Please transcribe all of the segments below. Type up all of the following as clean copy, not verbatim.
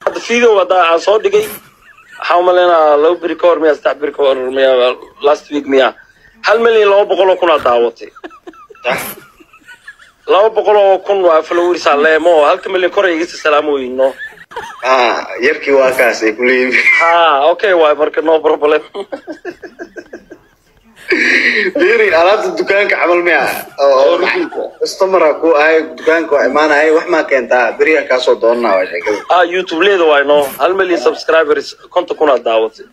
Hadda video hadda aan soo dhigay, waxaan umaleynaa 2 beri ka hor miya, 3 beri ka hor miya, last week miya, 1,200,000 aa daawatay. 200,000 waa followers aa leemo oo 1 milyan kor ay iga sii salaamoyino. Ah, yarkii waa kaas ay kuleeyihiin. Ha, okay waay, marka no problem. Fiiri, alaabta dukaanka camal miya oo customer ku ahay, dukaanka waa imaanaya, wax maa keentaa, beriya kaasoo doonanaa, waa sheekada. Ah, YouTube leeda waay no, 1 milyan subscribers, 50,000 aa daawatay.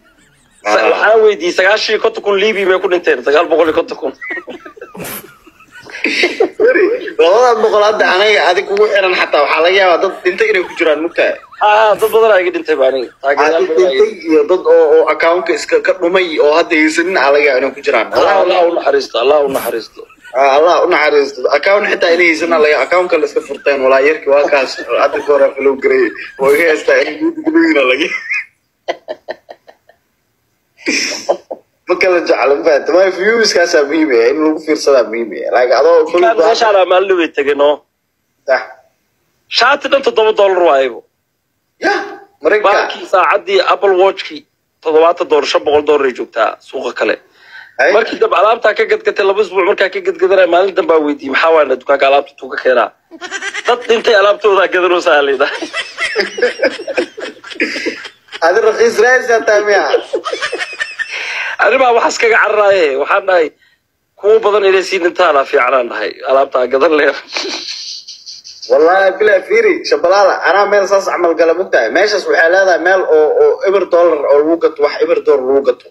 Waxaan weydiiyey 59,000 Libya may ku dhinteen, 950,000. Fiiri, 200 hadda anaga adig kugu xiran, xataa waxaa laga yaabaa dad dhintay inay ku jiraan, mugtahay? Ah, dad badan aa iga dhintay ba aniga taageerayaal dad badan aa iga dhintay iyo dad oo accountka iska ka dhumay oo hadda haysanin aa laga yaabaa inay ku jiraan. Allah, Allah u naxariisto, Allah u naxariisto. Ah, Allah u naxariisto. Account xitaa inay haysanin laga account kale iska furteen. Walaa yarkii waa kaas, hadda ka hore follow gareey oo iga haystaa inay guudguduyin laga ma kala jeclo, ma fahamta? Maayo, viewskaasaa muhiim eh, in lagu fiirsadaa muhiim eh, like adoo Dukaan meeshaan maalin way tegay no. Sax. Shaati dhan $7 waayebo. Ya Maraykanka. Baalkii saacaddii Apple Watchkii $70, $500 ay joogtaa suuqa kale. Markii dambe alaabtaa ka gadgatay, 2 isbuuc markaa ka gadgadanaya, maalin dambaa weydiiyey, maxaa waana dukaanka alaabta tuu ka keenaa? Dad dhintay alaabtoodaa gadanoosaa leedahay. Adi raqiis raadisa taa miya? Arrimaa waxaas kaga cararaaye, waxaan dhahay kuwo badan inay sii dhintaana fiicanaan dhahay, alaabtaa gadan leer. Wallahi bila, fiiri Shabalaala, anaa meel saas camal gala, mugtahay? Meeshaas waxay leedahay meel oo eber dollar oo lagu gato, wax eber dollar lagu gato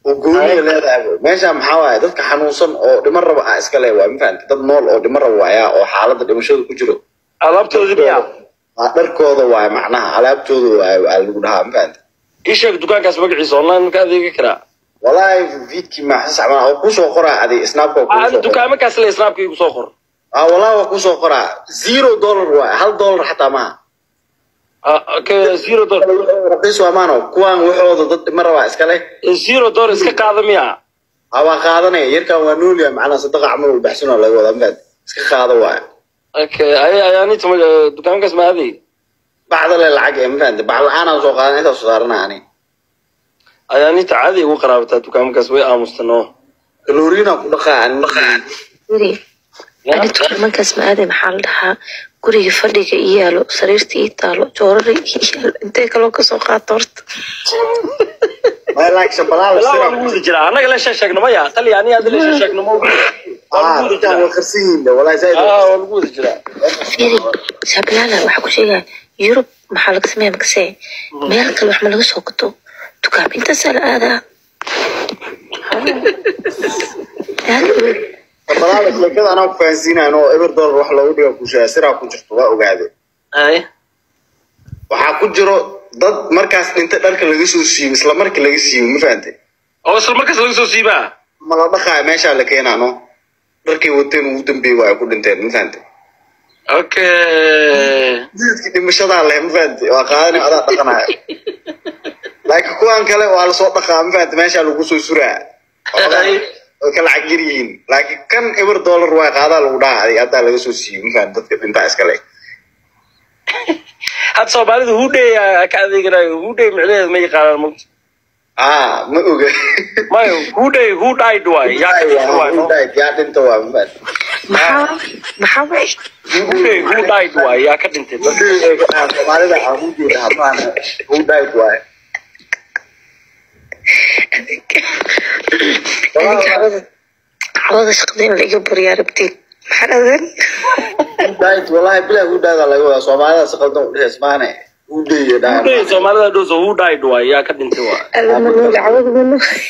oo gooniya leedahay. Meesha maxaa waaye? Dadka xanuunsan oo dhiman raba ah iska le waay, ma fahamtay? Dad nool oo dhiman raba waaya oo xaaladda dhimashada ku jiro. Alaabtoodii miya? Waa dharkooda waaye, macnaha alaabtooda waaye waa lagu dhahaa, ma fahamtay? Ii sheeg dukaankaas magaciisa, online marka adeega karaa. Wallahi vidkii maxas camal oo kusoo qoraa, adi Snapka oo Ani kusoo qoraa. Dukaamakaas le Snapka igu soo qor. Ah, wallahi waa kusoo qoraa, $0 waaye, $1 xataa maaha. Ah, okay, $0. Raqiis waa maano, kuwaan waxooda dad dhima rabaa iska leh. $0 iska qaada miya? Ah, waa qaadanaya, yarkan waa noolya, macnaha sadaqa camal uu baxsan oo laga wadaa, ma fahamtay? Iska qaado waaye. Okay, ay ayaanita dukaamakaas ma aaday? Bacda le lacag ee, ma fahamtay? Bac la-aan aan soo qaadan, intaas soo saarana ani. Ayaanita caadi ugu qaraabataa dukaamakaas, way aamusta no. Kaloriina ku dhaqaa ani. Guri ani dukaamakaas ma aaday, maxaa la dhahaa, guriga fadhiga ii yaalo, sariirta ii taalo, joorari ii yaalo, intee kaloo kasoo qaato horta? Maya, laakiin Shabalaala Walaa waa sira lagu wada jiraa, annaga la sheegno maya tali, ani aad la sheegno ma waa ah lagu wada dadkaan jiraa. Waa qarsan yihiin wallahi zaaid. Ah, waa lagu wada jiraa. Fiiri Shabalala, waxaa ku sheegaya Yurub maxaa laga sameeya, makasee meel kale wax ma laga soo gato, dukaam intaasaa la aadaa. Shabalaala, sheekada anaa ku fahansiinayan oo eber dollar wax loogu dhiga ku sheega, siraa ku jirto, waa ogaade. Ay. Waxaa ku jiro dad markaas dhinta dharka laga soo siibo, isla markii laga siibo, ma fahantay? Oo isla markaas laga soo siibaa? Ma la dhaqaayo, meeshaa la keenaa no, dharkay wateen ugu dambeeyey waa ay ku dhinteen, ma fahantay? Okay. Jidadkii dhimashadaa leh, ma fahantay? Waa qaadanay, adaa dhaqanaya, laakiin kuwan kale waa lasoo dhaqaa, ma fahantay? Meeshaa lagu soo suraa. Ay. Way ka lacag yar yihiin, laakiin kan eber dollar waa qaadaa lagu dhaha, adig haddaa laga soo siiyo, ma fahantay? Dadka dhintaa iska leh. Hadda Soomaalida hudhey ka adeeganayo, hudhey micnaheed ma yaqaanaan mugta. Ah, ma oga. Mayo, hudhey who died waay, yaa ka dhintay waay Who no. died, yaa dhinta waa, ma fahantay? Maxaa waay? Hudhey who died waay, yaa ka dhintay. Hudhey ay ka dhahaan Soomaalida, ah, hudhey dhaha maana, who died waay. Adinka cawada shaqada in la iga buriyaa rabtiin, maxaa dhahdeen? Who died, wallahi bilahi, who died aa laga wadaa. Soomaalida si qaldan u dhehes maane, hudhey ay dhahaan. Hudhey Soomaalida dhowso who died waay, yaa ka dhintay waay. Alla ma nooli, cawada ma nooli.